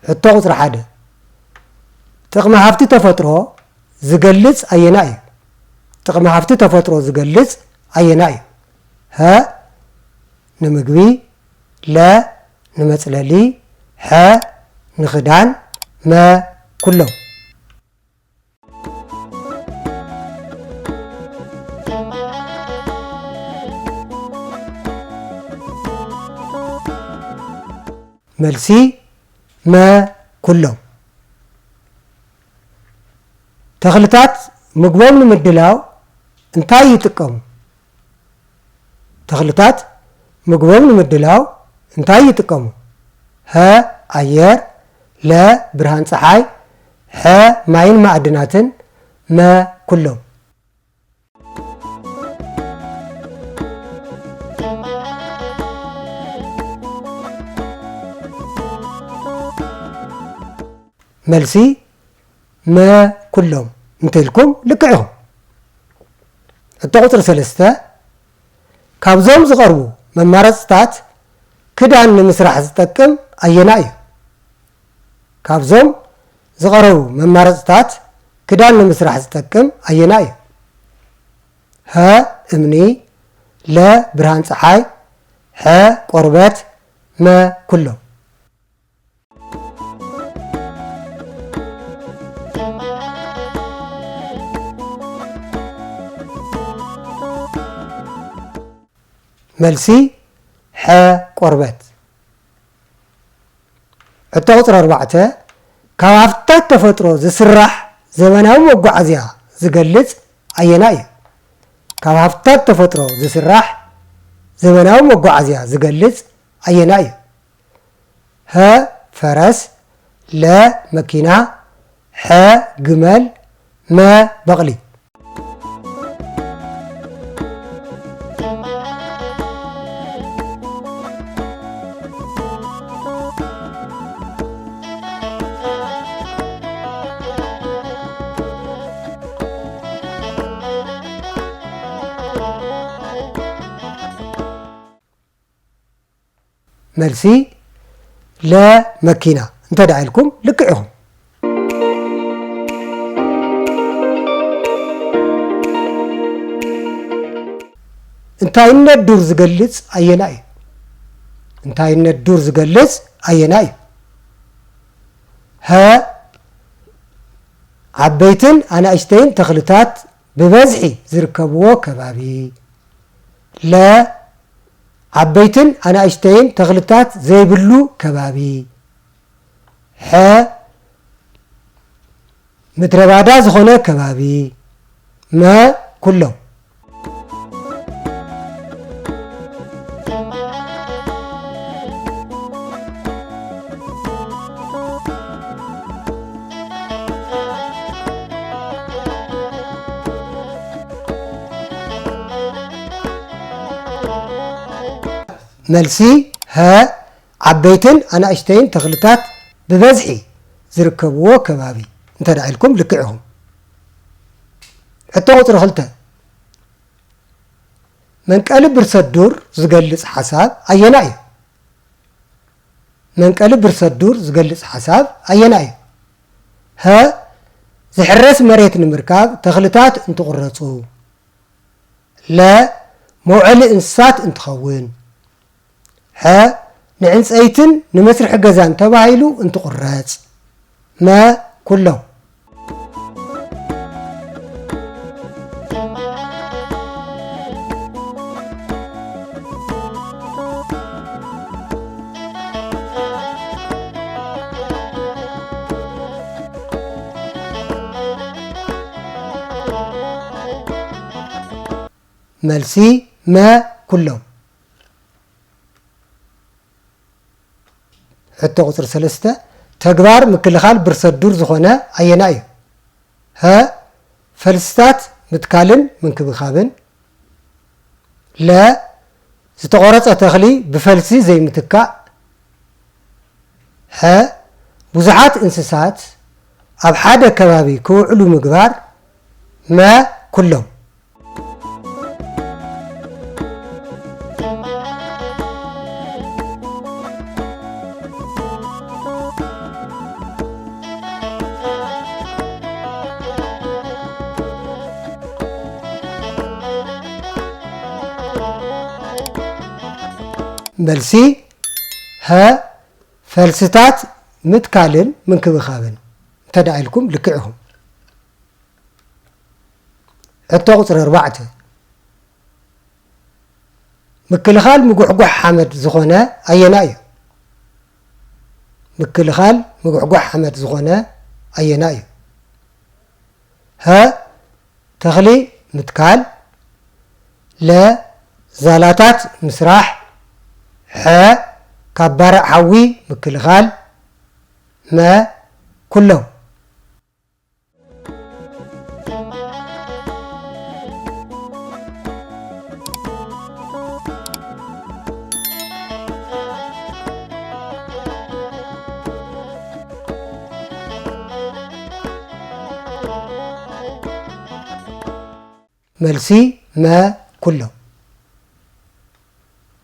ሕቶ ቁጽሪ ሓደ፣ ጥቕሚ ሃፍቲ ተፈጥሮ ዝገልጽ ኣየና እዩ? ጥቕሚ ሃፍቲ ተፈጥሮ ዝገልጽ ኣየና እዩ? ሀ፣ ንምግቢ፣ ለ፣ ንመጽለሊ፣ ሐ፣ ንኽዳን፣ መ፣ ኩሎም። መልሲ፣ መ፣ ኩሎም። ተኽልታት ምግቦም ንምድላው እንታይ ይጥቀሙ? ተኽልታት ምግቦም ንምድላው እንታይ ይጥቀሙ? ሀ፣ ኣየር፣ ለ፣ ብርሃን ጸሓይ፣ ሐ፣ ማይን ማዕድናትን፣ መ፣ ኩሎም። መልሲ፣ መ፣ ኩሎም እንተልኩም ልክዕ ኢኹም። ሕቶ ቁጽሪ ሰለስተ፣ ካብዞም ዝቐርቡ መማረጽታት ክዳን ንምስራሕ ዝጠቅም ኣየና እዩ? ካብዞም ዝቐረቡ መማረጽታት ክዳን ንምስራሕ ዝጠቅም ኣየና እዩ? ሀ፣ እምኒ፣ ለ፣ ብርሃን ጸሓይ፣ ሐ፣ ቆርበት፣ መ፣ ኩሎም። መልሲ፣ ሐ፣ ቆርበት። ሕቶ ቁጽሪ ኣርባዕተ፣ ካብ ሃፍትታት ተፈጥሮ ዝስራሕ ዘመናዊ መጓዓዝያ ዝገልጽ ኣየና እዩ? ካብ ሃፍትታት ተፈጥሮ ዝስራሕ ዘመናዊ መጓዓዝያ ዝገልጽ ኣየና እዩ? ሀ፣ ፈረስ፣ ለ፣ መኪና፣ ሐ፣ ግመል፣ መ፣ በቕሊ። መልሲ፣ ለ፣ መኪና እንተ ደኣ ኢልኩም ልክዕ ኢኹም። እንታይነት ዱር ዝገልጽ ኣየና እዩ? እንታይነት ዱር ዝገልጽ ኣየና እዩ? ሀ፣ ዓበይትን ኣናእሽተይን ተኽልታት ብበዝሒ ዝርከብዎ ከባቢ። ለ፣ ዓበይትን ኣናእሽተይን ተኽልታት ዘይብሉ ከባቢ። ሐ፣ ምድረ ባዳ ዝኾነ ከባቢ። መ፣ ኩሎም። መልሲ፣ ሀ፣ ዓበይትን ኣናእሽተይን ተኽልታት ብበዝሒ ዝርከብዎ ከባቢ እንተ ደኣ ኢልኩም ልክዕ ኢኹም። ሕቶ ቁጽሪ ክልተ፣ መንቀሊ ብርሰት ዱር ዝገልጽ ሓሳብ ኣየና እዩ? መንቀሊ ብርሰት ዱር ዝገልጽ ሓሳብ ኣየና እዩ? ሀ፣ ዝሕረስ መሬት ንምርካብ ተኽልታት እንትቑረጹ። ለ፣ መውዐሊ እንስሳት እንትኸውን። ሐ፣ ንዕንጸይትን ንመስርሒ ገዛን ተባሂሉ እንትቑረጽ። መ፣ ኩሎም። መልሲ፣ መ፣ ኩሎም። ሕቶ ቁጽሪ ሰለስተ፣ ተግባር ምክልኻል ብርሰት ዱር ዝኾነ ኣየና እዩ? ሀ፣ ፈልስታት ምትካልን ምንክብኻብን። ለ፣ ዝተቖረጸ ተኽሊ ብፈልሲ ዘይምትካእ። ሐ፣ ብዙሓት እንስሳት ኣብ ሓደ ከባቢ ክውዕሉ ምግባር። መ፣ ኩሎም። መልሲ ሀ፣ ፈልስታት ምትካልን ምንክብኻብን። እንተ ደኣ ኢልኩም ልክዕ ኢኹም። ሕቶ ቁጽሪ ኣርባዕተ፣ ምክልኻል ምጉሕጓሕ ሓመድ ዝኾነ ኣየናይ እዩ? ምክልኻል ምጉሕጓሕ ሓመድ ዝኾነ ኣየናይ እዩ? ሀ፣ ተኽሊ ምትካል፣ ለ፣ ዛላታት ምስራሕ፣ ሐ፣ ካብ ባርዕ ሓዊ ምክልኻል፣ መ፣ ኩሎም። መልሲ መ፣ ኩሎም።